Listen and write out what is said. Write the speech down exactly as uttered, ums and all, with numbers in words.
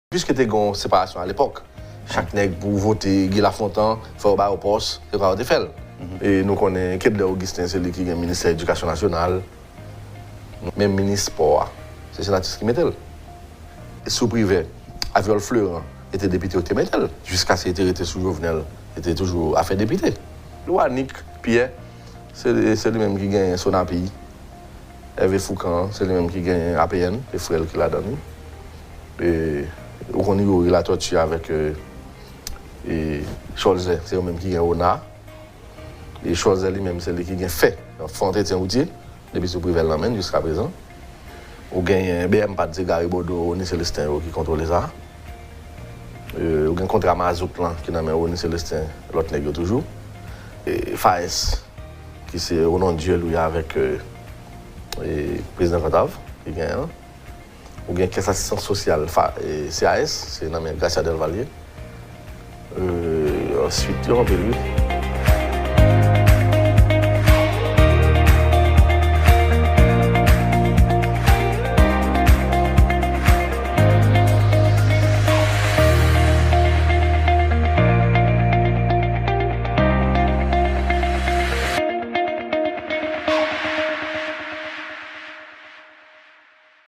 Piske te gen yon separasyon alepòk, chak nèg pou vote Guy Lafontant, fò yo ba yo pòs, se konsa yo te fè l. E nou konnen Kedlè Augustin, se li ki gen ministè edikasyon nasyonal. Menm minis spò a, se Senatus ki mete l. Sou Privè, Aviol Fleurant, e te depite yo te mete l. Jiskaske li te rete sou Jovenel, li te toujou afè depite. Lwanik Pyè, se, se li menm ki genyen Sonapi. Hervé Fourcand, se li menm ki genyen A P N, se frè l ki ladan li. E, ou konn Youri Latortue avèk, e, e, Cholzè, se yo menm ki gen Ona. E Cholzè li menm, se li ki gen fè, fè antretyen woutye, depi sou Privè l nan men l jiska prezan. Ou genyen B M P A T, se Gary Bodeau, Rony Célestin yo ki kontwole sa. E, ou gen kontra mazout lan ki nan men Rony Célestin, lòt nèg yo toujou. E, FAES, ki se Ronan Dieu Louis avèk, e, e, prezidan Kantav, ki genyen an. Ou gen kès asistans sosyal, fa, e, C A S, se nan men Gracia Delvallier. E, answit, yo anpil, wi.